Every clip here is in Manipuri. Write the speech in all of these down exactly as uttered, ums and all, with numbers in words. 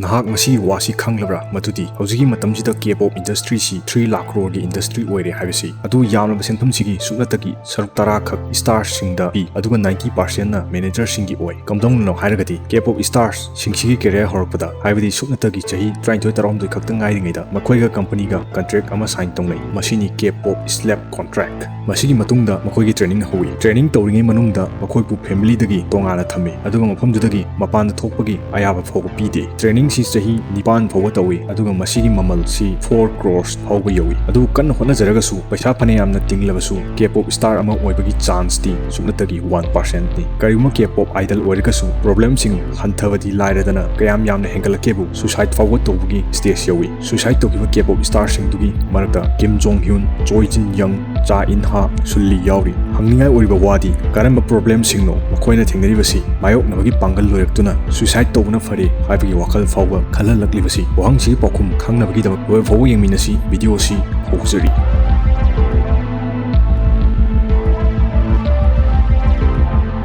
ꯅꯍꯥꯛ ꯃꯁꯤꯒꯤ ꯋꯥꯁꯤ ꯈꯪꯂꯕ꯭ꯔꯥ? ꯃꯗꯨꯗꯤ ꯍꯧꯖꯤꯛꯀꯤ ꯃꯇꯝꯁꯤꯗ K-pop industryꯁꯤ three lakh crore ꯒꯤ industry ꯑꯣꯏꯔꯦ ꯍꯥꯏꯕꯁꯤ꯫ ꯑꯗꯨ ꯌꯥꯝꯂꯕ ꯁꯦꯟꯐꯝꯁꯤꯒꯤ ꯁꯨꯞꯅꯇꯒꯤ ꯁꯔꯨꯛ ꯇꯔꯥ ꯈꯛ starsꯁꯤꯡꯗ ꯄꯤ, ꯑꯗꯨꯒ ninety percentꯅ managerꯁꯤꯡꯒꯤ ꯑꯣꯏ꯫ ꯀꯝꯗꯧꯅꯅꯣ ꯍꯥꯏꯔꯒꯗꯤ K-pop starsꯁꯤꯡꯁꯤꯒꯤ career ꯍꯧꯔꯛꯄꯗ, ꯍꯥꯏꯕꯗꯤ ꯁꯨꯞꯅꯇꯒꯤ ꯆꯍꯤ ꯇꯔꯥꯅꯤꯊꯣꯏ ꯇꯔꯥꯍꯨꯝꯗꯣꯏ ꯈꯛꯇ ꯉꯥꯏꯔꯤꯉꯩꯗ, ꯃꯈꯣꯏꯒ companyꯒ contract ꯑꯃ sign ꯇꯧꯅꯩ꯫ ꯃꯁꯤꯅꯤ K-pop slave contract꯫ ꯃꯁꯤꯒꯤ ꯃꯇꯨꯡꯗ ꯃꯈꯣꯏꯒꯤ training ꯍꯧꯏ꯫ Training ꯇꯧꯔꯤꯉꯩ ꯃꯅꯨꯡꯗ ꯃꯈꯣꯏꯕꯨ familyꯗꯒꯤ ꯇꯣꯉꯥꯟꯅ ꯊꯝꯃꯤ, ꯑꯗꯨꯒ ꯃꯐꯝꯗꯨꯗꯒꯤ ꯃꯄꯥꯟꯗ ꯊꯣꯛꯄꯒꯤ ꯑꯌꯥꯕ ꯐꯥꯎꯕ ꯄꯤꯗꯦ꯫ Trainingꯁꯤ ꯆꯍꯤ ꯅꯤꯄꯥꯟ ꯐꯥꯎꯕ ꯇꯧꯏ, ꯑꯗꯨꯒ ꯃꯁꯤꯒꯤ ꯃꯃꯜꯁꯤ four crores ꯐꯥꯎꯕ ꯌꯧꯏ꯫ ꯑꯗꯨꯕꯨ ꯀꯟꯅ ꯍꯣꯠꯅꯖꯔꯒꯁꯨ, ꯄꯩꯁꯥ ꯐꯅꯌꯥꯝꯅ ꯇꯤꯡꯂꯕꯁꯨ, K-pop star ꯑꯃ ꯑꯣꯏꯕꯒꯤ chanceꯇꯤ ꯁꯨꯞꯅꯇꯒꯤ one percentꯅꯤ꯫ ꯀꯔꯤꯒꯨꯝꯕ K-pop idol ꯑꯣꯏꯔꯒꯁꯨ, problemꯁꯤꯡ ꯍꯟꯊꯕꯗꯤ ꯂꯥꯏꯔꯗꯅ, ꯀꯌꯥꯝ ꯌꯥꯝꯅ ꯍꯦꯟꯒꯠꯂꯛꯀꯦꯕꯨ, suicide ꯐꯥꯎꯕ ꯇꯧꯕꯒꯤ stage ꯌꯧꯏ꯫ Suicide ꯇꯧꯈꯤꯕ K-pop starꯁꯤꯡꯗꯨꯒꯤ ꯃꯔꯛꯇ Kim Jong Hyun, Choi Jin Young, Cha In Ha, Sun Li ꯌꯥꯎꯔꯤ꯫ ꯍꯪꯅꯤꯡꯉꯥꯏ ꯑꯣꯏꯔꯤꯕ ꯋꯥꯗꯤ, ꯀꯔꯝꯕ problemꯁꯤꯡꯅꯣ ꯃꯈꯣꯏꯅ ꯊꯦꯡꯅꯔꯤꯕꯁꯤ? ꯃꯥꯌꯣꯛꯅꯕꯒꯤ ꯄꯥꯡꯒꯜ ꯂꯣꯏꯔꯛꯇꯨꯅ suicide ꯇꯧꯕꯅ ꯐꯔꯦ ꯍꯥꯏꯕꯒꯤ ꯋꯥꯈꯜ ꯐꯥꯎꯕ ꯈꯜꯍꯜꯂꯛꯂꯤꯕꯁꯤ? ꯋꯥꯍꯪꯁꯤꯒꯤ ꯄꯥꯎꯈꯨꯝ ꯈꯪꯅꯕꯒꯤꯗꯃꯛ ꯂꯣꯏꯕ ꯐꯥꯎꯕ ꯌꯦꯡꯃꯤꯟꯅꯁꯤ꯫ Videoꯁꯤ ꯍꯧꯖꯔꯤ꯫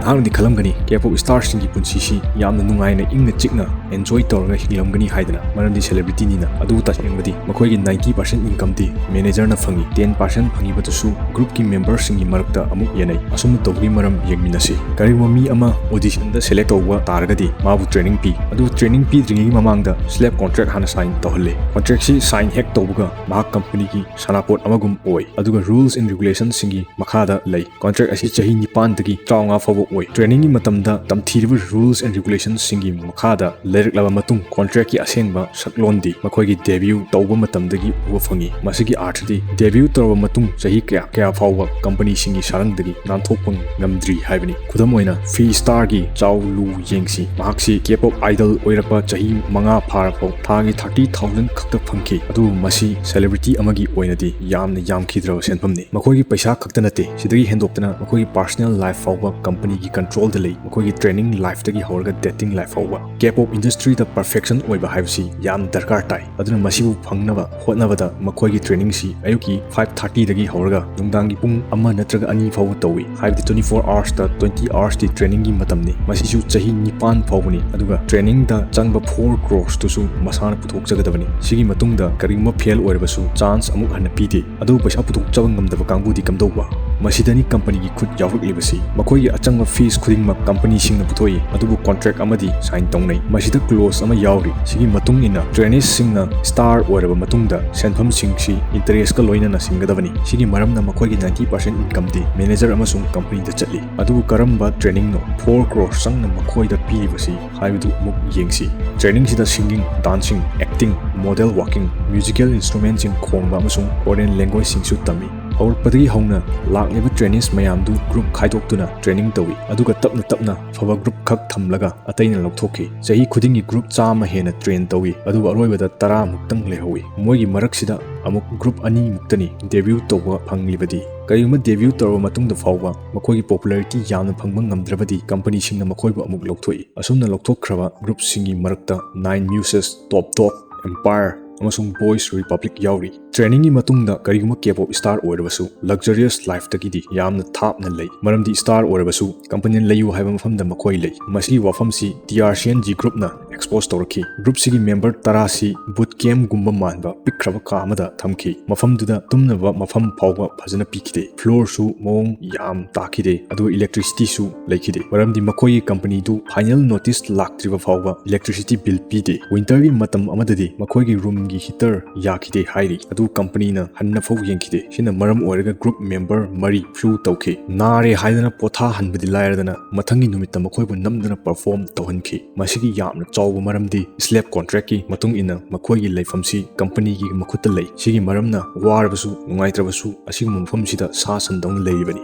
ꯅꯍꯥꯛꯅꯗꯤ ꯈꯜꯂꯝꯒꯅꯤ, K-pop starꯁꯤꯡꯒꯤ ꯄꯨꯟꯁꯤꯁꯤ ꯌꯥꯝꯅ ꯅꯨꯡꯉꯥꯏꯅ, ꯏꯪꯅ ꯆꯤꯛꯅ enjoy ꯇꯧꯔꯒ ꯍꯤꯡꯂꯝꯒꯅꯤ ꯍꯥꯏꯗꯅ, ꯃꯔꯝꯗꯤ celebrityꯅꯤꯅ꯫ ꯑꯗꯨꯕꯨ ꯇꯁꯦꯡꯕꯗꯤ ꯃꯈꯣꯏꯒꯤ ninety percent incomeꯗꯤ managerꯅ ꯐꯪꯏ꯫ Ten percent ꯐꯪꯏꯕꯗꯨꯁꯨ groupꯀꯤ memberꯁꯤꯡꯒꯤ ꯃꯔꯛꯇ ꯑꯃꯨꯛ ꯌꯦꯟꯅꯩ꯫ ꯑꯁꯨꯝꯅ ꯇꯧꯕꯒꯤ ꯃꯔꯝ ꯌꯦꯡꯃꯤꯟꯅꯁꯤ꯫ ꯀꯔꯤꯒꯨꯝꯕ ꯃꯤ ꯑꯃ auditionꯗ select ꯇꯧꯕ ꯇꯥꯔꯒꯗꯤ, ꯃꯥꯕꯨ training ꯄꯤ꯫ ꯑꯗꯨ training ꯄꯤꯗ꯭ꯔꯤꯉꯩꯒꯤ ꯃꯃꯥꯡꯗ slave contract ꯍꯥꯟꯅ sign ꯇꯧꯍꯜꯂꯤ꯫ Contractꯁꯤ sign ꯍꯦꯛ ꯇꯧꯕꯒ, ꯃꯍꯥꯛ companyꯒꯤ ꯁꯥꯟꯅꯄꯣꯠ ꯑꯃꯒꯨꯝ ꯑꯣꯏ, ꯑꯗꯨꯒ rules and regulationsꯁꯤꯡꯒꯤ ꯃꯈꯥꯗ ꯂꯩ꯫ Contract ꯑꯁꯤ ꯆꯍꯤ ꯅꯤꯄꯥꯟꯗꯒꯤ ꯇꯔꯥꯃꯉꯥ ꯐꯥꯎꯕ ꯑꯣꯏ꯫ Trainingꯒꯤ ꯃꯇꯝꯗ ꯇꯝꯊꯤꯔꯕ rules and regulationsꯁꯤꯡꯒꯤ ꯃꯈꯥꯗ ꯂꯩꯔꯛꯂꯕ ꯃꯇꯨꯡ, contractꯀꯤ ꯑꯁꯦꯡꯕ ꯁꯛꯂꯣꯟꯗꯤ ꯃꯈꯣꯏꯒꯤ debut ꯇꯧꯕ ꯃꯇꯝꯗꯒꯤ ꯎꯕ ꯐꯪꯏ꯫ ꯃꯁꯤꯒꯤ ꯑꯥꯔꯊꯗꯤ, debut ꯇꯧꯔꯕ ꯃꯇꯨꯡ ꯆꯍꯤ ꯀꯌꯥ ꯀꯌꯥ ꯐꯥꯎꯕ companyꯁꯤꯡꯒꯤ ꯁꯥꯔꯪꯗꯒꯤ ꯅꯥꯟꯊꯣꯛꯄ ꯉꯝꯗ꯭ꯔꯤ ꯍꯥꯏꯕꯅꯤ꯫ ꯈꯨꯗꯝ ꯑꯣꯏꯅ, Free Starꯒꯤ Chao Lu ꯌꯦꯡꯁꯤ꯫ ꯃꯍꯥꯛꯁꯤ K-pop idol ꯑꯣꯏꯔꯛꯄ ꯆꯍꯤ ꯃꯉꯥ ꯐꯥꯔꯐꯥꯎ ꯊꯥꯒꯤ thirty thousand ꯈꯛꯇ ꯐꯪꯈꯤ꯫ ꯑꯗꯨꯕꯨ ꯃꯁꯤ celebrity ꯑꯃꯒꯤ ꯑꯣꯏꯅꯗꯤ ꯌꯥꯝꯅ ꯌꯥꯝꯈꯤꯗ꯭ꯔꯕ ꯁꯦꯟꯐꯝꯅꯤ꯫ ꯃꯈꯣꯏꯒꯤ ꯄꯩꯁꯥ ꯈꯛꯇ ꯅꯠꯇꯦ, ꯁꯤꯗꯒꯤ ꯍꯦꯟꯗꯣꯛꯇꯅ ꯃꯈꯣꯏꯒꯤ personal life ꯐꯥꯎꯕ companyꯒꯤ controlꯗ ꯂꯩ꯫ ꯃꯈꯣꯏꯒꯤ training lifeꯇꯒꯤ ꯍꯧꯔꯒ dating life ꯐꯥꯎꯕ꯫ K-pop industry ꯏꯟꯗꯁꯇ꯭ꯔꯤꯗ ꯄꯔꯐꯦꯛꯁꯟ ꯑꯣꯏꯕ ꯍꯥꯏꯕꯁꯤ ꯌꯥꯝ ꯗꯔꯀꯥꯔ ꯇꯥꯏ꯫ ꯑꯗꯨꯅ ꯃꯁꯤꯕꯨ ꯐꯪꯅꯕ ꯍꯣꯠꯅꯕꯗ ꯃꯈꯣꯏꯒꯤ ꯇ꯭ꯔꯦꯅꯤꯡꯁꯤ ꯑꯌꯨꯛꯀꯤ ꯐꯥꯏꯚ ꯊꯥꯔꯇꯤꯗꯒꯤ ꯍꯧꯔꯒ ꯅꯨꯡꯗꯥꯡꯒꯤ ꯄꯨꯡ ꯑꯃ ꯅꯠꯇ꯭ꯔꯒ ꯑꯅꯤ ꯐꯥꯎꯕ ꯇꯧꯏ꯫ ꯍꯥꯏꯕꯗꯤ twenty four hours ꯇ twenty hours ꯇꯤ ꯇ꯭ꯔꯦꯅꯤꯡꯒꯤ ꯃꯇꯝꯅꯤ꯫ ꯃꯁꯤꯁꯨ ꯆꯍꯤ ꯅꯤꯄꯥꯟ ꯐꯥꯎꯕꯅꯤ꯫ ꯑꯗꯨꯒ ꯇ꯭ꯔꯦꯅꯤꯡꯗ ꯆꯪꯕ four crores ꯇꯨꯁꯨ ꯃꯁꯥꯅ ꯄꯨꯊꯣꯛꯆꯒꯗꯕꯅꯤ꯫ ꯁꯤꯒꯤ ꯃꯇꯨꯡꯗ ꯀꯔꯤꯒꯨꯝꯕ ꯐꯦꯜ ꯑꯣꯏꯔꯕꯁꯨ ꯆꯥꯟꯁ ꯑꯃꯨꯛ ꯍꯟꯅ ꯄꯤꯗꯦ꯫ ꯑꯗꯨꯕꯨ ꯄꯩꯁꯥ ꯄꯨꯊꯣꯛꯆꯕ ꯉꯝꯗꯕ ꯀꯥꯡꯕꯨꯗꯤ ꯀꯝꯗꯧꯕ? ꯃꯁꯤꯗꯅꯤ ꯀꯝꯄꯅꯤꯒꯤ ꯈꯨꯠ ꯌꯥꯎꯔꯛꯂꯤꯕꯁꯤ꯫ ꯃꯈꯣꯏꯒꯤ ꯑꯆꯪꯕ ꯐꯤꯁ ꯈꯨꯗꯤꯡꯃꯛ ꯀꯝꯄꯅꯤꯁꯤꯡꯅ ꯄꯨꯊꯣꯛꯏ, ꯑꯗꯨꯕꯨ ꯀꯣꯟꯇ꯭ꯔꯦꯛ ꯑꯃꯗꯤ ꯁꯥꯏꯟ ꯇꯧꯅꯩ꯫ ꯃꯁꯤꯗ ꯀ꯭ꯂꯣꯖ ꯑꯃ ꯌꯥꯎꯔꯤ꯫ ꯁꯤꯒꯤ ꯃꯇꯨꯡ ꯏꯟꯅ ꯇ꯭ꯔꯦꯅꯤꯁꯁꯤꯡꯅ ꯁ꯭ꯇꯥꯔ ꯑꯣꯏꯔꯕ ꯃꯇꯨꯡꯗ ꯁꯦꯟꯐꯝꯁꯤꯡꯁꯤ ꯏꯟꯇꯔꯦꯁꯀ ꯂꯣꯏꯅꯅ ꯁꯤꯡꯒꯗꯕꯅꯤ꯫ ꯁꯤꯒꯤ ꯃꯔꯝꯅ ꯃꯈꯣꯏꯒꯤ ninety percent ꯏꯟꯀꯝꯗꯤ ꯃꯦꯅꯦꯖꯔ ꯑꯃꯁꯨꯡ ꯀꯝꯄꯅꯤꯗ ꯆꯠꯂꯤ꯫ ꯑꯗꯨꯕꯨ ꯀꯔꯝꯕ ꯇ꯭ꯔꯦꯅꯤꯡꯅꯣ? Four crores ꯆꯪꯅ ꯃꯈꯣꯏꯗ ꯄꯤꯔꯤꯕꯁꯤ ꯍꯥꯏꯕꯗꯨ ꯑꯃꯨꯛ ꯌꯦꯡꯁꯤ꯫ ꯇ꯭ꯔꯦꯅꯤꯡꯁꯤꯗ ꯁꯤꯡꯒꯤꯡ, ꯗꯥꯟꯁꯤꯡ, ꯑꯦꯛꯇꯤꯡ, ꯃꯣꯗꯦꯜ ꯋꯥꯀꯤꯡ, ꯃ꯭ꯌꯨꯖꯤꯀꯦꯜ ꯏꯟꯁꯇ꯭ꯔꯨꯃꯦꯟꯁꯤꯡ ꯈꯣꯡꯕ ꯑꯃꯁꯨꯡ ꯐꯣꯔꯦꯟ ꯂꯦꯡꯒ꯭ꯋꯦꯖꯁꯤꯡꯁꯨ ꯇꯝꯃꯤ꯫ ꯍꯧꯔꯛꯄꯗꯒꯤ ꯍꯧꯅ ꯂꯥꯛꯂꯤꯕ ꯇ꯭ꯔꯦꯅꯤꯁ ꯃꯌꯥꯝꯗꯨ ꯒ꯭ꯔꯨꯞ ꯈꯥꯏꯗꯣꯛꯇꯨꯅ ꯇ꯭ꯔꯦꯅꯤꯡ ꯇꯧꯏ, ꯑꯗꯨꯒ ꯇꯞꯅ ꯇꯞꯅ ꯑꯐꯕ ꯒ꯭ꯔꯨꯞ ꯈꯛ ꯊꯝꯂꯒ ꯑꯇꯩꯅ ꯂꯧꯊꯣꯛꯈꯤ꯫ ꯆꯍꯤ ꯈꯨꯗꯤꯡꯒꯤ ꯒ꯭ꯔꯨꯞ ꯆꯥꯝꯃ ꯍꯦꯟꯅ ꯇ꯭ꯔꯦꯟ ꯇꯧꯏ, ꯑꯗꯨꯕꯨ ꯑꯔꯣꯏꯕꯗ ꯇꯔꯥ ꯃꯨꯛꯇꯪ ꯂꯩꯍꯧꯏ꯫ ꯃꯣꯏꯒꯤ ꯃꯔꯛꯁꯤꯗ ꯑꯃꯨꯛ ꯒ꯭ꯔꯨꯞ ꯑꯅꯤ ꯃꯨꯛꯇꯅꯤ ꯗꯦꯕ꯭ꯌꯨ ꯇꯧꯕ ꯐꯪꯂꯤꯕꯗꯤ꯫ ꯀꯔꯤꯒꯨꯝꯕ ꯗꯦꯕ꯭ꯌꯨ ꯇꯧꯔꯕ ꯃꯇꯨꯡꯗ ꯐꯥꯎꯕ ꯃꯈꯣꯏꯒꯤ ꯄꯣꯄꯨꯂꯔꯤꯇꯤ ꯌꯥꯝꯅ ꯐꯪꯕ ꯉꯝꯗ꯭ꯔꯕꯗꯤ ꯀꯝꯄꯅꯤꯁꯤꯡꯅ ꯃꯈꯣꯏꯕꯨ ꯑꯃꯨꯛ ꯂꯧꯊꯣꯛꯏ꯫ ꯑꯁꯨꯝꯅ ꯂꯧꯊꯣꯛꯈ꯭ꯔꯕ ꯒ꯭ꯔꯨꯞꯁꯤꯡꯒꯤ ꯃꯔꯛꯇ Nine Muses, Top Dog, Empire, ꯑꯃꯁꯨꯡ Boys Republic ꯌꯥꯎꯔꯤ꯫ ꯇ꯭ꯔꯦꯅꯤꯡꯒꯤ ꯃꯇꯨꯡꯗ ꯀꯔꯤꯒꯨꯝꯕ ꯀꯦ ꯄꯣꯞ ꯁ꯭ꯇꯥꯔ ꯑꯣꯏꯔꯕꯁꯨ ꯂꯛꯖꯔꯤꯌꯁ ꯂꯥꯏꯐꯇꯒꯤꯗꯤ ꯌꯥꯝꯅ ꯊꯥꯞꯅ ꯂꯩ, ꯃꯔꯝꯗꯤ ꯁ꯭ꯇꯥꯔ ꯑꯣꯏꯔꯕꯁꯨ ꯀꯝꯄꯅꯤꯅ ꯂꯩꯌꯨ ꯍꯥꯏꯕ ꯃꯐꯝꯗ ꯃꯈꯣꯏ ꯂꯩ꯫ ꯃꯁꯤꯒꯤ ꯋꯥꯐꯝꯁꯤ T R C N G ꯒ꯭ꯔꯨꯞꯅ ꯑꯦꯛꯁꯄꯣꯖ ꯇꯧꯔꯛꯈꯤ꯫ ꯒ꯭ꯔꯨꯞꯁꯤꯒꯤ ꯃꯦꯝꯕꯔ ꯇꯔꯥꯁꯤ ꯕꯨꯠ ꯀꯦꯝꯞꯒꯨꯝꯕ ꯃꯥꯟꯕ ꯄꯤꯛꯈ꯭ꯔꯕ ꯀꯥ ꯑꯃꯗ ꯊꯝꯈꯤ꯫ ꯃꯐꯝꯗꯨꯗ ꯇꯨꯝꯅꯕ ꯃꯐꯝ ꯐꯥꯎꯕ ꯐꯖꯅ ꯄꯤꯈꯤꯗꯦ꯫ ꯐ꯭ꯂꯣꯔꯁꯨ ꯃꯑꯣꯡ ꯌꯥꯝ ꯇꯥꯈꯤꯗꯦ, ꯑꯗꯨꯒ ꯏꯂꯦꯛꯇ꯭ꯔꯤꯁꯤꯇꯤꯁꯨ ꯂꯩꯈꯤꯗꯦ, ꯃꯔꯝꯗꯤ ꯃꯈꯣꯏꯒꯤ ꯀꯝꯄꯅꯤꯗꯨ ꯐꯥꯏꯅꯦꯜ ꯅꯣꯇꯤꯁ ꯂꯥꯛꯇ꯭ꯔꯤꯕ ꯐꯥꯎꯕ ꯏꯂꯦꯛꯇ꯭ꯔꯤꯁꯤꯇꯤ ꯕꯤꯜ ꯄꯤꯗꯦ꯫ ꯋꯤꯟꯇꯔꯒꯤ ꯃꯇꯝ ꯑꯃꯗꯗꯤ ꯃꯈꯣꯏꯒꯤ ꯔꯨꯝꯒꯤ ꯍꯤꯇꯔ ꯌꯥꯈꯤꯗꯦ ꯍꯥꯏꯔꯤ, ꯑꯗꯨ ꯀꯝꯄꯅꯤꯅ ꯍꯟꯅ ꯐꯥꯎ ꯌꯦꯡꯈꯤꯗꯦ꯫ ꯁꯤꯅ ꯃꯔꯝ ꯑꯣꯏꯔꯒ ꯒ꯭ꯔꯨꯞ ꯃꯦꯝꯕꯔ ꯃꯔꯤ ꯐ꯭ꯂꯨ ꯇꯧꯈꯤ꯫ ꯅꯥꯔꯦ ꯍꯥꯏꯗꯅ ꯄꯣꯊꯥꯍꯟꯕꯗꯤ ꯂꯥꯏꯔꯗꯅ ꯃꯊꯪꯒꯤ ꯅꯨꯃꯤꯠꯇ ꯃꯈꯣꯏꯕꯨ ꯅꯝꯗꯅ ꯄꯔꯐꯣꯔꯝ ꯇꯧꯍꯟꯈꯤ꯫ ꯃꯁꯤꯒꯤ ꯌꯥꯝꯅ ꯆꯥꯎꯕ ꯃꯔꯝꯗꯤ ꯁ꯭ꯂꯦꯞ ꯀꯣꯟꯇ꯭ꯔꯦꯛꯀꯤ ꯃꯇꯨꯡ ꯏꯟꯅ ꯃꯈꯣꯏꯒꯤ ꯂꯩꯐꯝꯁꯤ ꯀꯝꯄꯅꯤꯒꯤ ꯃꯈꯨꯠꯇ ꯂꯩ꯫ ꯁꯤꯒꯤ ꯃꯔꯝꯅ ꯋꯥꯔꯕꯁꯨ ꯅꯨꯡꯉꯥꯏꯇ꯭ꯔꯕꯁꯨ ꯑꯁꯤꯒꯨꯝꯕ ꯃꯐꯝꯁꯤꯗ ꯁꯥ ꯁꯟꯗꯧꯅ ꯂꯩꯔꯤꯕꯅꯤ꯫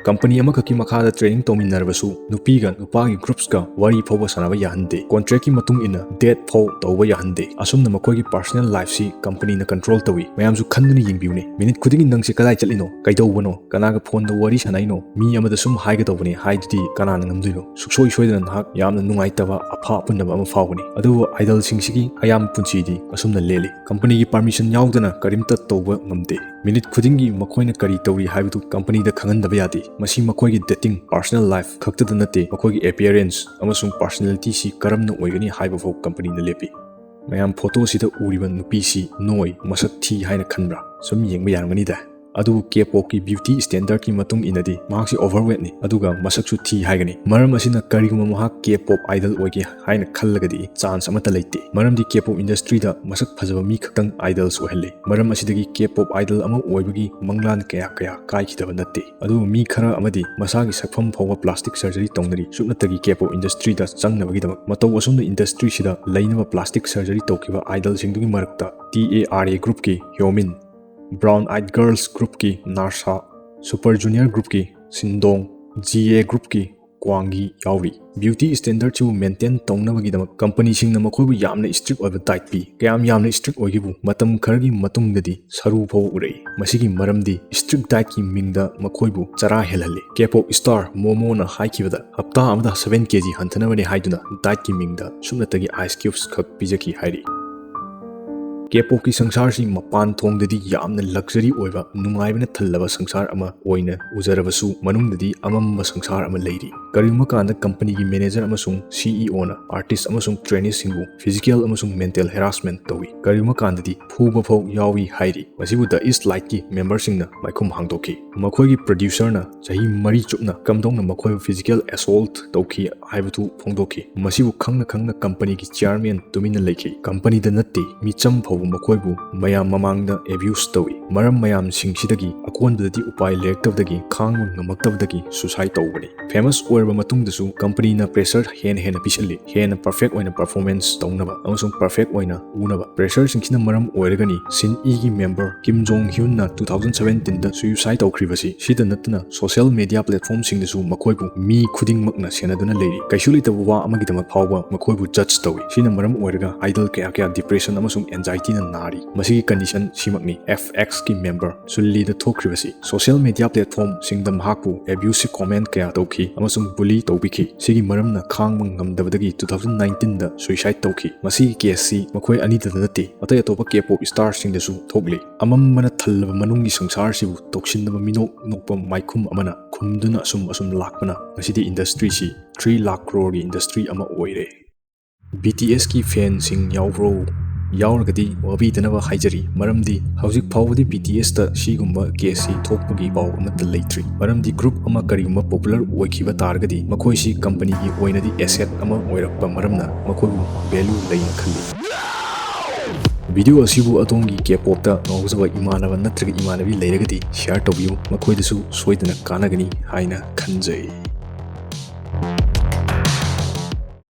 ꯀꯝꯄꯅꯤ ꯑꯃꯈꯛꯀꯤ ꯃꯈꯥꯗ ꯇ꯭ꯔꯦꯅꯤꯡ ꯇꯧꯃꯤꯟꯅꯔꯕꯁꯨ ꯅꯨꯄꯤꯒ ꯅꯨꯄꯥꯒꯤ ꯒ꯭ꯔꯨꯞꯁꯀ ꯋꯥꯔꯤ ꯐꯥꯎꯕ ꯁꯥꯟꯅꯕ ꯌꯥꯍꯟꯗꯦ꯫ ꯀꯣꯟꯇ꯭ꯔꯦꯛꯀꯤ ꯃꯇꯨꯡ ꯏꯟꯅ ꯗꯦꯠ ꯐꯥꯎ ꯇꯧꯕ ꯌꯥꯍꯟꯗꯦ꯫ ꯑꯁꯨꯝꯅ ꯃꯈꯣꯏꯒꯤ ꯄꯥꯔꯁꯣꯅꯦꯜ ꯂꯥꯏꯐꯁꯤ ꯀꯝꯄꯅꯤꯅ ꯀꯟꯇ꯭ꯔꯣꯜ ꯇꯧꯏ꯫ ꯃꯌꯥꯝꯁꯨ ꯈꯟꯗꯨꯅ ꯌꯦꯡꯕꯤꯌꯨꯅꯦ꯫ ꯃꯤꯅꯤꯠ ꯈꯨꯗꯤꯡꯒꯤ "ꯅꯪꯁꯦ ꯀꯗꯥꯏ ꯆꯠꯂꯤꯅꯣ? ꯀꯩꯗꯧꯕꯅꯣ? ꯀꯅꯥꯒ ꯐꯣꯟꯗ ꯋꯥꯔꯤ ꯁꯥꯟꯅꯩꯅꯣ? ꯃꯤ ꯑꯃꯗ ꯁꯨꯝ ꯍꯥꯏꯒꯗꯧꯕꯅꯦ" ꯍꯥꯏꯗꯨꯗꯤ ꯀꯅꯥꯅ ꯉꯝꯗꯣꯏꯅꯣ? ꯁꯨꯛꯁꯣꯏ ꯁꯣꯏꯗꯅ ꯅꯍꯥꯛ ꯌꯥꯝꯅ ꯅꯨꯡꯉꯥꯏꯇꯕ ꯑꯐꯥ ꯑꯄꯨꯟꯅꯕ ꯑꯃ ꯐꯥꯎꯒꯅꯤ꯫ ꯑꯗꯨꯕꯨ ꯑꯥꯏꯗꯜꯁꯤꯡꯁꯤꯒꯤ ꯑꯌꯥꯝꯕ ꯄꯨꯟꯁꯤꯗꯤ ꯑꯁꯨꯝꯅ ꯂꯦꯜꯂꯤ꯫ ꯀꯝꯄꯅꯤꯒꯤ ꯄꯥꯔꯃꯤꯁꯟ ꯌꯥꯎꯗꯅ ꯀꯔꯤꯝꯇ ꯇꯧꯕ ꯉꯝꯗꯦ꯫ ꯃꯤꯅꯤꯠ ꯈꯨꯗꯤꯡꯒꯤ ꯃꯈꯣꯏꯅ ꯀꯔꯤ ꯇꯧꯔꯤ ꯍꯥꯏꯕꯗꯨ ꯀꯝꯄꯅꯤꯗ ꯈꯪꯍꯟꯗꯕ ꯌꯥꯗꯦ꯫ ꯃꯁꯤ ꯃꯈꯣꯏꯒꯤ ꯗꯦꯇꯤꯡ, ꯄꯥꯔꯁꯣꯅꯦꯜ ꯂꯥꯏꯐ ꯈꯛꯇꯗ ꯅꯠꯇꯦ, ꯃꯈꯣꯏꯒꯤ ꯑꯦꯄꯤꯌꯔꯦꯟꯁ ꯑꯃꯁꯨꯡ ꯄꯥꯔꯁꯣꯅꯦꯂꯤꯇꯤꯁꯤ ꯀꯔꯝꯅ ꯑꯣꯏꯒꯅꯤ ꯍꯥꯏꯕ ꯐꯥꯎ ꯀꯝꯄꯅꯤꯅ ꯂꯦꯞꯄꯤ꯫ ꯃꯌꯥꯝ, ꯐꯣꯇꯣꯁꯤꯗ ꯎꯔꯤꯕ ꯅꯨꯄꯤꯁꯤ ꯅꯣꯏ, ꯃꯁꯛ ꯊꯤ ꯍꯥꯏꯅ ꯈꯟꯕ꯭ꯔꯥ? ꯁꯨꯝ ꯌꯦꯡꯕ ꯌꯥꯔꯝꯒꯅꯤꯗ꯫ ꯑꯗꯨꯕꯨ ꯀꯦ ꯄꯣꯞꯀꯤ ꯕ꯭ꯌꯨꯇꯤ ꯁ꯭ꯇꯦꯟꯗꯔꯗꯀꯤ ꯃꯇꯨꯡ ꯏꯟꯅꯗꯤ ꯃꯍꯥꯛꯁꯤ ꯑꯣꯚꯔꯋꯦꯠꯅꯤ, ꯑꯗꯨꯒ ꯃꯁꯛꯁꯨ ꯊꯤ ꯍꯥꯏꯒꯅꯤ꯫ ꯃꯔꯝ ꯑꯁꯤꯅ ꯀꯔꯤꯒꯨꯝꯕ ꯃꯍꯥꯛ ꯀꯦ ꯄꯣꯞ ꯑꯥꯏꯗꯜ ꯑꯣꯏꯒꯦ ꯍꯥꯏꯅ ꯈꯜꯂꯒꯗꯤ ꯆꯥꯟꯁ ꯑꯃꯠꯇ ꯂꯩꯇꯦ꯫ ꯃꯔꯝꯗꯤ ꯀꯦ ꯄꯣꯞ ꯏꯟꯗꯁꯇ꯭ꯔꯤꯗ ꯃꯁꯛ ꯐꯖꯕ ꯃꯤ ꯈꯛꯇꯪ ꯑꯥꯏꯗꯜꯁ ꯑꯣꯏꯍꯜꯂꯤ꯫ ꯃꯔꯝ ꯑꯁꯤꯗꯒꯤ ꯀꯦ ꯄꯣꯞ ꯑꯥꯏꯗꯜ ꯑꯃ ꯑꯣꯏꯕꯒꯤ ꯃꯪꯂꯥꯟ ꯀꯌꯥ ꯀꯌꯥ ꯀꯥꯏꯈꯤꯗꯕ ꯅꯠꯇꯦ꯫ ꯑꯗꯨꯕꯨ ꯃꯤ ꯈꯔ ꯑꯃꯗꯤ ꯃꯁꯥꯒꯤ ꯁꯛꯐꯝ ꯐꯥꯎꯕ ꯄ꯭ꯂꯥꯁꯇꯤꯛ ꯁꯔꯖꯔꯤ ꯇꯧꯅꯔꯤ꯫ ꯁꯨꯞꯅꯇꯒꯤ ꯀꯦ ꯄꯣꯞ ꯏꯟꯗꯁꯇ꯭ꯔꯤꯗ ꯆꯪꯅꯕꯒꯤꯗꯃꯛ꯫ ꯃꯇꯧ ꯑꯁꯨꯝꯅ ꯏꯟꯗꯁꯇ꯭ꯔꯤꯁꯤꯗ ꯂꯩꯅꯕ ꯄ꯭ꯂꯥꯁꯇꯤꯛ ꯁꯔꯖꯔꯤ ꯇꯧꯈꯤꯕ ꯑꯥꯏꯗꯜꯁꯤꯡꯗꯨꯒꯤ ꯃꯔꯛꯇ ꯇꯤ ꯑꯦ ꯑꯥꯔ ꯑꯦ ꯒ꯭ꯔꯨꯞꯀꯤ ꯍ꯭ꯌꯣꯃꯤꯟ, ꯕ꯭ꯔꯥꯎꯟ ꯑꯥꯏꯠ ꯒꯔꯜꯁ ꯒ꯭ꯔꯨꯞꯀꯤ ꯅꯥꯔꯁꯥ, ꯁꯨꯄꯔ ꯖꯨꯅꯤꯌꯔ ꯒ꯭ꯔꯨꯞꯀꯤ ꯁꯤꯟꯗꯣꯡ, ꯖꯤ ꯑꯦ ꯒ꯭ꯔꯨꯞꯀꯤ ꯀ꯭ꯋꯥꯡꯒꯤ ꯌꯥꯎꯔꯤ꯫ ꯕ꯭ꯌꯨꯇꯤ ꯁ꯭ꯇꯦꯟꯗꯔꯗꯁꯤꯕꯨ ꯃꯦꯟꯇꯦꯟ ꯇꯧꯅꯕꯒꯤꯗꯃꯛ ꯀꯝꯄꯅꯤꯁꯤꯡꯅ ꯃꯈꯣꯏꯕꯨ ꯌꯥꯝꯅ ꯏꯁꯇ꯭ꯔꯤꯛ ꯑꯣꯏꯕ ꯗꯥꯏꯠ ꯄꯤ꯫ ꯀꯌꯥꯝ ꯌꯥꯝꯅ ꯏꯁꯇ꯭ꯔꯤꯛ ꯑꯣꯏꯒꯦꯕꯨ, ꯃꯇꯝ ꯈꯔꯒꯤ ꯃꯇꯨꯡꯗꯗꯤ ꯁꯔꯨ ꯐꯥꯎꯕ ꯎꯔꯛꯏ꯫ ꯃꯁꯤꯒꯤ ꯃꯔꯝꯗꯤ ꯏꯁꯇ꯭ꯔꯤꯛ ꯗꯥꯏꯠꯀꯤ ꯃꯤꯡꯗ ꯃꯈꯣꯏꯕꯨ ꯆꯔꯥ ꯍꯦꯜꯍꯜꯂꯤ꯫ ꯀꯦ ꯄꯣꯞ ꯁ꯭ꯇꯥꯔ ꯃꯣꯃꯣꯅ ꯍꯥꯏꯈꯤꯕꯗ, ꯍꯞꯇꯥ ꯑꯃꯗ ꯁꯚꯦꯟ ꯀꯦ ꯖꯤ ꯍꯟꯊꯅꯕꯅꯤ ꯍꯥꯏꯗꯨꯅ ꯗꯥꯏꯠꯀꯤ ꯃꯤꯡꯗ ꯁꯨꯞꯅꯇꯒꯤ ꯑꯥꯏꯁ ꯀ꯭ꯌꯨꯕꯁ ꯈꯛ ꯄꯤꯖꯈꯤ ꯍꯥꯏꯔꯤ꯫ ꯀꯦ ꯄꯣꯞꯀꯤ ꯁꯪꯁꯥꯔꯁꯤ ꯃꯄꯥꯟ ꯊꯣꯡꯗꯗꯤ ꯌꯥꯝꯅ ꯂꯛꯖꯔꯤ ꯑꯣꯏꯕ, ꯅꯨꯡꯉꯥꯏꯕꯅ ꯊꯜꯂꯕ ꯁꯪꯁꯥꯔ ꯑꯃ ꯑꯣꯏꯅ ꯎꯖꯔꯕꯁꯨ, ꯃꯅꯨꯡꯗꯗꯤ ꯑꯃꯝꯕ ꯁꯪꯁꯥꯔ ꯑꯃ ꯂꯩꯔꯤ꯫ ꯀꯔꯤꯒꯨꯝꯕ ꯀꯥꯟꯗ ꯀꯝꯄꯅꯤꯒꯤ ꯃꯦꯅꯦꯖꯔ ꯑꯃꯁꯨꯡ ꯁꯤ ꯏ ꯑꯣꯅ ꯑꯥꯔꯇꯤꯁ ꯑꯃꯁꯨꯡ ꯇ꯭ꯔꯦꯅꯤꯁꯁꯤꯡꯕꯨ ꯐꯤꯖꯤꯀꯦꯜ ꯑꯃꯁꯨꯡ ꯃꯦꯟꯇꯦꯜ ꯍꯦꯔꯥꯁꯃꯦꯟ ꯇꯧꯏ꯫ ꯀꯔꯤꯒꯨꯝꯕ ꯀꯥꯟꯗꯗꯤ ꯐꯨꯕ ꯐꯥꯎ ꯌꯥꯎꯏ ꯍꯥꯏꯔꯤ꯫ ꯃꯁꯤꯕꯨ ꯗ ꯏꯁ ꯂꯥꯏꯠꯀꯤ ꯃꯦꯝꯕꯔꯁꯤꯡꯅ ꯃꯥꯏꯈꯨꯝ ꯍꯥꯡꯗꯣꯛꯈꯤ꯫ ꯃꯈꯣꯏꯒꯤ ꯄ꯭ꯔꯣꯗ꯭ꯌꯨꯁꯔꯅ ꯆꯍꯤ ꯃꯔꯤ ꯆꯨꯞꯅ ꯀꯝꯗꯧꯅ ꯃꯈꯣꯏꯕꯨ ꯐꯤꯖꯤꯀꯦꯜ ꯑꯦꯁꯣꯜꯠ ꯇꯧꯈꯤ ꯍꯥꯏꯕꯗꯨ ꯐꯣꯡꯗꯣꯛꯈꯤ꯫ ꯃꯁꯤꯕꯨ ꯈꯪꯅ ꯈꯪꯅ ꯀꯝꯄꯅꯤꯒꯤ ꯆꯤꯌꯥꯔꯃꯦꯟ ꯇꯨꯃꯤꯟꯅ ꯂꯩꯈꯤ꯫ ꯀꯝꯄꯅꯤꯗ ꯅꯠꯇꯦ, ꯃꯤꯆꯝ ꯐꯥꯎꯕ ꯃꯈꯣꯏꯕꯨ ꯃꯌꯥꯝ ꯃꯃꯥꯡꯗ ꯑꯦꯕ꯭ꯌꯨꯁ ꯇꯧꯏ꯫ ꯃꯔꯝ ꯃꯌꯥꯝꯁꯤꯡꯁꯤꯗꯒꯤ ꯑꯀꯣꯟꯕꯗꯗꯤ ꯎꯄꯥꯏ ꯂꯩꯔꯛꯇꯕꯗꯒꯤ, ꯈꯥꯡꯕ ꯉꯝꯃꯛꯇꯕꯗꯒꯤ ꯁꯨꯁꯥꯏꯗ ꯇꯧꯕꯅꯤ꯫ ꯐꯦꯃꯁ ꯑꯣꯏꯔꯕ ꯃꯇꯨꯡꯗꯁꯨ ꯀꯝꯄꯅꯤꯅ ꯄ꯭ꯔꯦꯁꯔ ꯍꯦꯟꯅ ꯍꯦꯟꯅ ꯄꯤꯁꯜꯂꯤ, ꯍꯦꯟꯅ ꯄꯔꯐꯦꯛ ꯑꯣꯏꯅ ꯄꯔꯐꯣꯔꯃꯦꯟꯁ ꯇꯧꯅꯕ ꯑꯃꯁꯨꯡ ꯄꯔꯐꯦꯛ ꯑꯣꯏꯅ ꯎꯅꯕ꯫ ꯄ꯭ꯔꯦꯁꯔꯁꯤꯡꯁꯤꯅ ꯃꯔꯝ ꯑꯣꯏꯔꯒꯅꯤ ꯁꯤꯟ ꯏꯒꯤ ꯃꯦꯝꯕꯔ ꯀꯤꯝ ꯖꯣꯡ ꯍ꯭ꯌꯨꯟꯅ two thousand seventeenꯗ ꯁꯨꯏꯁꯥꯏꯗ ꯇꯧꯈ꯭ꯔꯤꯕꯁꯤ꯫ ꯁꯤꯗ ꯅꯠꯇꯅ ꯁꯣꯁꯤꯌꯦꯜ ꯃꯦꯗꯤꯌꯥ ꯄ꯭ꯂꯦꯠꯐꯣꯔꯝꯁꯤꯡꯗꯁꯨ ꯃꯈꯣꯏꯕꯨ ꯃꯤ ꯈꯨꯗꯤꯡꯃꯛꯅ ꯁꯦꯟꯅꯗꯨꯅ ꯂꯩꯔꯤ꯫ ꯀꯩꯁꯨ ꯂꯩꯇꯕ ꯋꯥ ꯑꯃꯒꯤꯗꯃꯛ ꯐꯥꯎꯕ ꯃꯈꯣꯏꯕꯨ ꯖꯖ ꯇꯧꯏ꯫ ꯁꯤꯅ ꯃꯔꯝ ꯑꯣꯏꯔꯒ ꯑꯥꯏꯗꯜ ꯀꯌꯥ ꯀꯌꯥ ꯗꯤꯄ꯭ꯔꯦꯁꯟ ꯑꯃꯁꯨꯡ ꯑꯦꯟꯖꯥꯏꯇꯤꯅ ꯅꯥꯔꯤ꯫ ꯃꯁꯤꯒꯤ ꯀꯟꯗꯤꯁꯟ ꯁꯤꯃꯛꯅꯤ ꯑꯦꯐ ꯑꯦꯛꯁꯀꯤ ꯃꯦꯝꯕꯔ ꯁꯨꯟ ꯂꯤꯗ ꯊꯣꯛꯈ꯭ꯔꯤꯕꯁꯤ꯫ ꯁꯣꯁꯤꯌꯦꯜ ꯃꯦꯗꯤꯌꯥ ꯄ꯭ꯂꯦꯠꯐꯣꯔꯝꯁꯤꯡꯗ ꯃꯍꯥꯛꯄꯨ ꯑꯦꯕ꯭ꯌꯨꯁꯤꯚ ꯀꯣꯃꯦꯟ ꯀꯌꯥ ꯇꯧꯈꯤ ꯑꯃꯁꯨꯡ ꯕꯨꯂꯤ ꯇꯧꯕꯤꯈꯤ꯫ ꯁꯤꯒꯤ ꯃꯔꯝꯅ ꯈꯥꯡꯕ ꯉꯝꯗꯕꯗꯒꯤ two thousand nineteenꯗ ꯁꯨꯏꯁꯥꯏꯗ ꯇꯧꯈꯤ꯫ ꯃꯁꯤꯒꯤ ꯀꯦꯁꯁꯤ ꯃꯈꯣꯏ ꯑꯅꯤꯗ ꯅꯠꯇꯦ, ꯑꯇꯩ ꯑꯇꯣꯞꯄ ꯀꯦ ꯄꯣꯞ ꯁ꯭ꯇꯥꯔꯁꯤꯡꯗꯁꯨ ꯊꯣꯛꯂꯤ꯫ ꯑꯃꯝꯕꯅ ꯊꯜꯂꯕ ꯃꯅꯨꯡꯒꯤ ꯁꯪꯁꯥꯔꯁꯤꯕꯨ ꯇꯧꯁꯤꯟꯅꯕ ꯃꯤꯅꯣꯛ ꯅꯣꯛꯄ ꯃꯥꯏꯈꯨꯝ ꯑꯃꯅ ꯈꯨꯝꯗꯨꯅ ꯑꯁꯨꯝ ꯑꯁꯨꯝ ꯂꯥꯛꯄꯅ ꯉꯁꯤꯗꯤ ꯏꯟꯗꯁꯇ꯭ꯔꯤꯁꯤ three lakh crore ꯒꯤ ꯏꯟꯗꯁꯇ꯭ꯔꯤ ꯑꯃ ꯑꯣꯏꯔꯦ꯫ ꯕꯤ ꯇꯤ ꯑꯦꯁꯀꯤ ꯐꯦꯟꯁꯤꯡ ꯌꯥꯎꯕ꯭ꯔꯣ? ꯌꯥꯎꯔꯒꯗꯤ ꯋꯥꯕꯤꯗꯅꯕ ꯍꯥꯏꯖꯔꯤ, ꯃꯔꯝꯗꯤ ꯍꯧꯖꯤꯛ ꯐꯥꯎꯕꯗꯤ ꯕꯤ ꯇꯤ ꯑꯦꯁꯇ ꯁꯤꯒꯨꯝꯕ ꯀꯦꯁꯁꯤ ꯊꯣꯛꯄꯒꯤ ꯄꯥꯎ ꯑꯃꯠꯇ ꯂꯩꯇ꯭ꯔꯤ꯫ ꯃꯔꯝꯗꯤ ꯒ꯭ꯔꯨꯞ ꯑꯃ ꯀꯔꯤꯒꯨꯝꯕ ꯄꯣꯄꯨꯂꯔ ꯑꯣꯏꯈꯤꯕ ꯇꯥꯔꯒꯗꯤ ꯃꯈꯣꯏꯁꯤ ꯀꯝꯄꯅꯤꯒꯤ ꯑꯣꯏꯅꯗꯤ ꯑꯦꯁꯦꯠ ꯑꯃ ꯑꯣꯏꯔꯛꯄ ꯃꯔꯝꯅ ꯃꯈꯣꯏꯕꯨ ꯚꯦꯂꯨ ꯂꯩꯅ ꯈꯜꯂꯤ꯫ ꯚꯤꯗꯤꯑꯣ ꯑꯁꯤꯕꯨ ꯑꯗꯣꯝꯒꯤ ꯀꯦ ꯄꯣꯞꯇ ꯉꯥꯎꯖꯕ ꯏꯃꯥꯟꯅꯕ ꯅꯠꯇ꯭ꯔꯒ ꯏꯃꯥꯟꯅꯕꯤ ꯂꯩꯔꯒꯗꯤ ꯁꯤꯌꯔ ꯇꯧꯕꯤꯌꯨ, ꯃꯈꯣꯏꯗꯁꯨ ꯁꯣꯏꯗꯅ ꯀꯥꯟꯅꯒꯅꯤ ꯍꯥꯏꯅ ꯈꯟꯖꯩ꯫